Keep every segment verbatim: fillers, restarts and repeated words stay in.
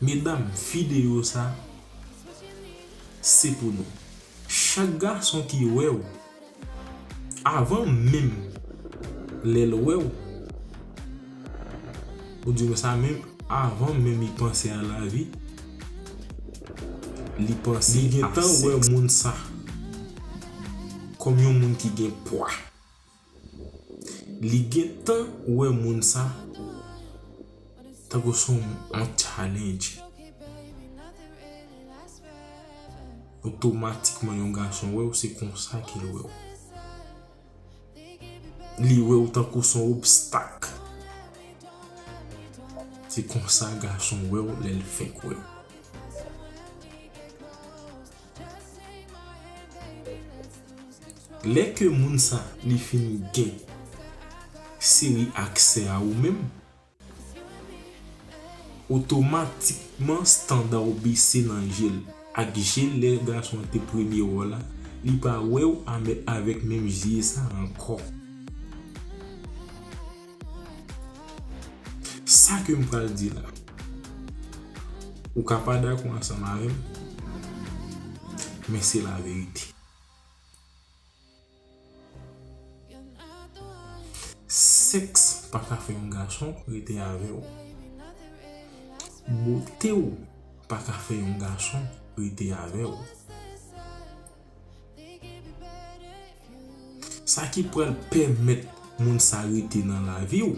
Medam, videyo sa se pou nou. Chak gason ki wè w, avan menm lè l wè w, ou di mwen sa menm, avan menm li panse a lavi, li panse li gentan wè moun sa kòm yon moun ki gen pwa. Li gentan wè moun sa tankou se yon challenge. Otomatikman, yon gason wè w, se konsa ke l wè w. Li wè w tankou se yon obstak. Se konsa gason wè w lè l fenk wè w. Lè ke moun sa li fin gen seri aksè a ou menm, otomatikman estanda w bese nan je l. Ak je l, lè gason an te premye wè w la, li pa wè w a mè-, avèk menm je sa ankò. Sa ke m pral di la, ou ka pa dakò ansanm avè m, men se laverite. Sèks pa ka fè yon gason rete avè w. Bote w pa ka fè yon gason rete avè w. Sa ki pral pèmèt moun sa rete nan lavi w,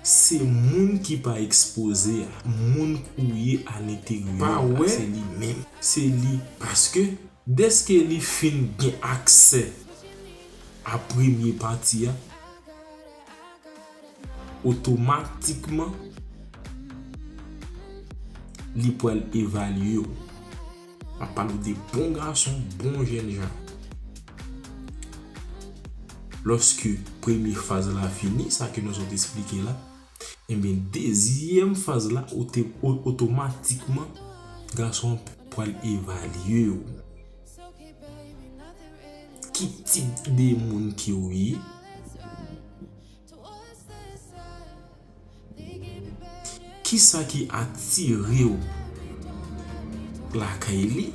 se moun ki pa ekspoze a, moun ou ye alenteryè a, se li menm. Se li, paske dèske li fin gen aksè a premye pati a, otomatikman, li pral evalye w. M ap pale w de bon gason, bon jènjan. Lòske premye faz la fini, sa ke nou sot esplike la, ebyen, dezyèm faz la, ou te, o-, otomatikman, gason an pral evalye w. Ki tip de moun ke w ye? Kisa ki atire w lakay li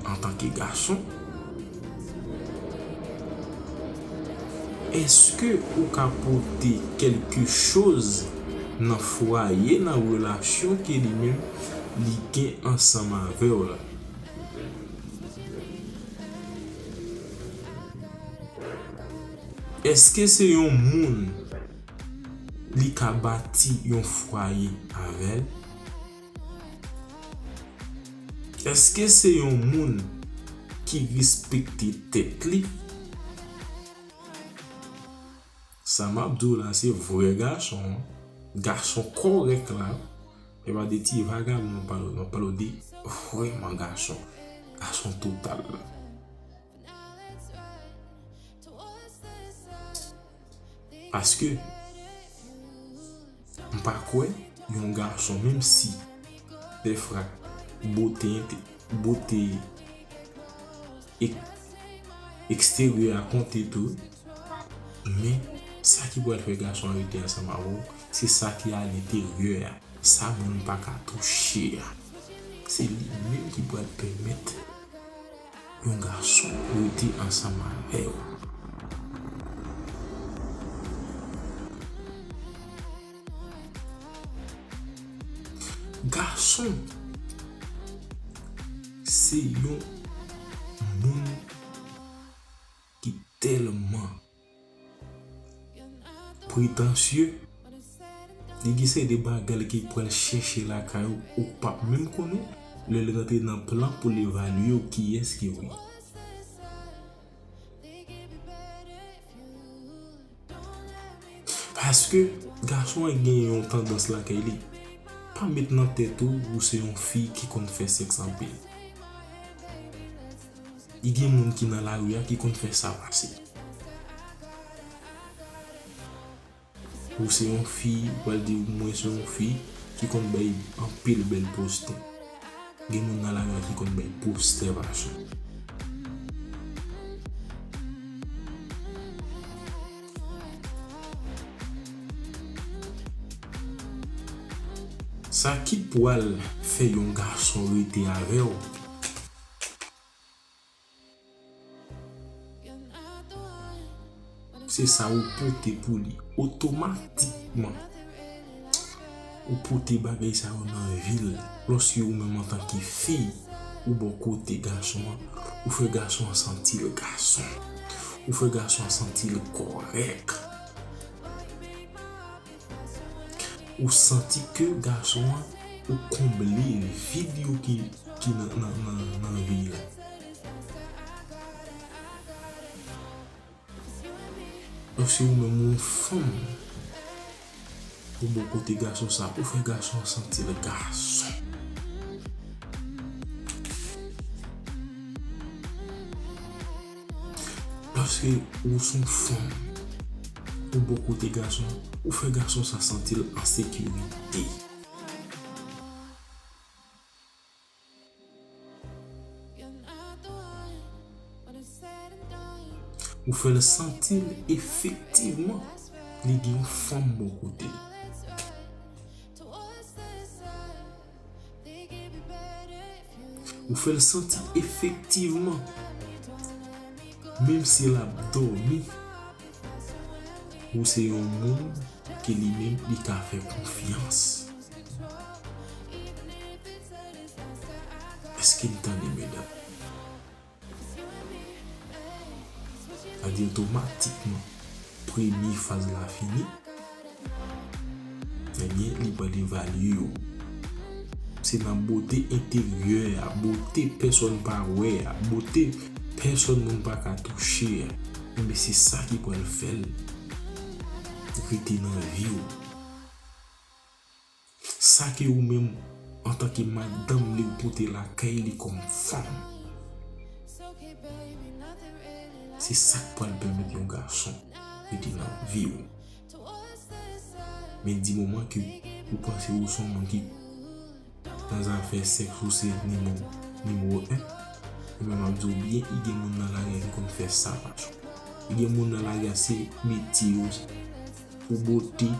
antanke gason? Èske ou ka pote kèlke choz nan fwaye, nan relasyon ke li menm li gen ansanm avè w la? Èske se yon moun li ka bati yon fwaye avè l? Èske se yon moun ki respekte tèt li? Sa m ap di w la, se vrè gason an. Gason kòrèk la. E pa de ti vagabon m ap pale w, m ap pale w de vrèman gason. Gason total la. Paske m pa kwè yon gason, menm si dèfwa bote ente-, bote ek-, eksteryè a konte tou, men sa ki pral fè gason an rete ansanm avè w, se sa ki alenteryè a. Sa moun pa ka touche a, se li menm ki pral pèmèt yon gason rete ansanm avè w. Gason se yon moun ki tèlman pretansye. Li gen seri de bagay ki pral chèche lakay ou, ou p ap menm konnen. Lè l rantre nan plan pou l evalye w kiyès ke w ye. Paske gason an gen yon tandans lakay li. Pa met nan tèt ou, ou se yon fi ki konn fè sèks anpil. Li gen moun ki nan lari a ki konn fè sa pase. Ou se yon fi, ou pral di mwen se yon fi ki konn bay anpil bèl postè. Gen moun nan lari a ki konn bay postè pa sou. Sa ki pral fè yon gason rete avè w, se sa ou pote pou li. Otomatikman, ou pote bagay sa yo nan vi l. Lòske ou menm antanke fi, ou bò kote gason an, ou fè gason an santi l gason. Ou fè gason an santi l kòrèk. Ou santi ke gason an, ou konble vid yo ki, ki nan, nan, nan, nan vi la. Paske ou menm ou fanm, ou bò kote gason sa, ou fè gason an santi l gason. Paske ou se yon fanm, ou bò kote gason, ou fè gason sa santi l an sekirite. Ou fè l santi l efektivman li gen yon fanm bò kote l. Ou fè l santi efektivman, menm si l ap dòmi, ou se yon moun ke li menm li ka fè konfyans. Èske n tande, medam? Sa di otomatikman, premye faz la fini, ebyen, li pral evalye w. Se nan bote enteryè a, bote pèsòn pa wè a, bote pèsòn moun pa ka touche a. Ebyen, se sa ki pral fè l rete nan vi w. Sa ke ou menm, antanke madanm li, ou pote lakay li kòm fanm, se sa k pral pèmèt yon gason rete nan vi w. Men di moman ke ou panse ou se yon moun ki nan zafè sèks, ou se nimewo, nimewo en, ebyen, m ap di w byen, i gen moun nan lari a ki konn fè sa, patron. I gen moun nan lari a, se metye yo, se pou bote.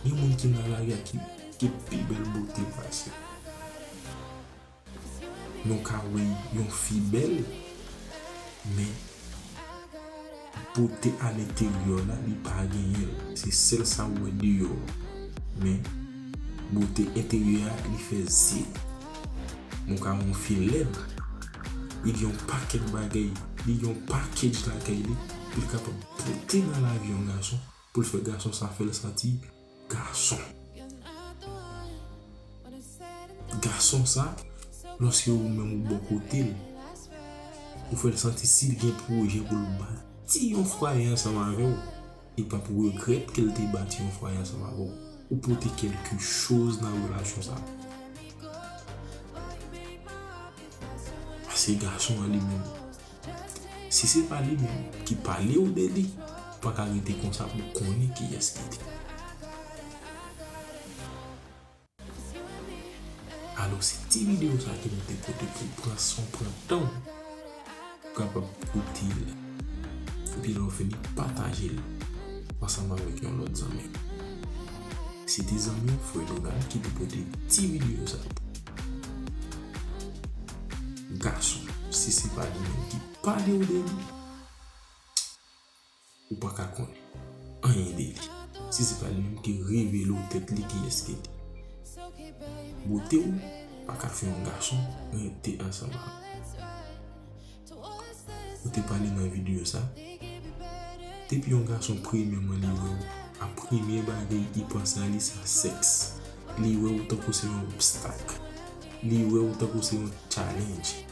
Gen moun ki nan lari a ki, ki pi bèl bote pase. Nou ka wè yon fi bèl, men bote a lenteryè la, li pa genyen l. Se sèl sa ou wè deyò. Men bote enteryè a, li fè zewo. Nou ka wè yon fi lèd, li gen yon pakèt bagay, li gen yon package lakay li, pou l kapab pote nan lavi yon gason, pou l fè gason sa fè l santi gason. Gason sa, lòske ou menm ou bò kote l, ou fè l santi si l gen pwojè pou l bati yon fwaye ansanm avè w, li p ap regrèt ke l te bati yon fwaye ansanm avè w. Ou pote kèlke choz nan relasyon sa. Paske gason an li menm, si se pa li menm ki pale w de li, ou pa ka rete konsa pou konnen kiyès li te. Alò, se ti videyo sa ke nou te pote pou pran san w, pran tan w, pou kapab koute l. Epi lè w fini, pataje l ansanm avèk yon lòt zanmi. Se te zanmi w, frè Donald, ki te pote ti videyo sa pou gason, si se pa li menm ki pale w de li, ou pa ka konnen anyen de li. Si se pa li menm ki revele w tèt li, kiyès ke li. Bote w pa ka fè yon gason rete ansanm avè w. Ou te pale nan videyo sa. Depi yon gason premyèman li wè w, a premye bagay li panse a li sa sèks. Li wè w tankou se yon obstak. Li wè w tankou se yon challenge.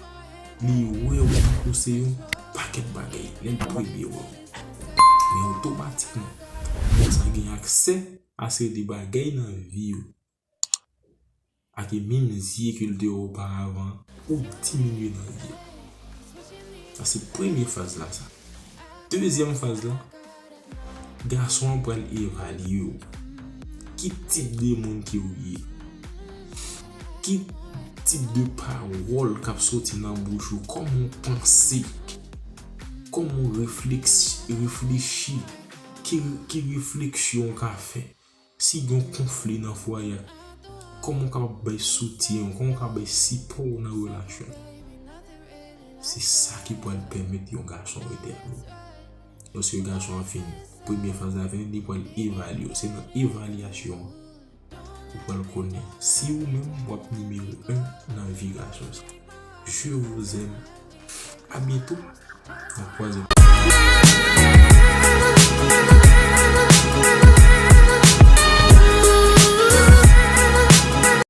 Li wè w tankou se yon pakèt bagay lè l premye wè w. Men otomatikman, lè sa gen aksè a seri de bagay nan vi w, ak menm zye ke l te wè w oparavan, ou diminye nan vi w. Sa se premye faz la sa. Dezyèm faz la, gason an pral evalye w. Ki tip de moun ke w ye? Ki tip de pawòl k ap soti nan bouch ou? Kòman w panse? Kòman w refleks-, reflechi? Ki, ki refleksyon w ka fè? Si gen yon konfli nan fwaye a, Kòman w kapab bay soutyen w, kòman w kapab bay sipò w nan relasyon? Se sa ki pral pèmèt yon gason rete ak ou. Lòske gason an fin, premye faz la vini, li pral evalye w. Se nan evalyasyon an ou pral konnen si ou menm w ap nimewo en nan vi gason sa. Je vous aime. À bientôt. Nan kwaze.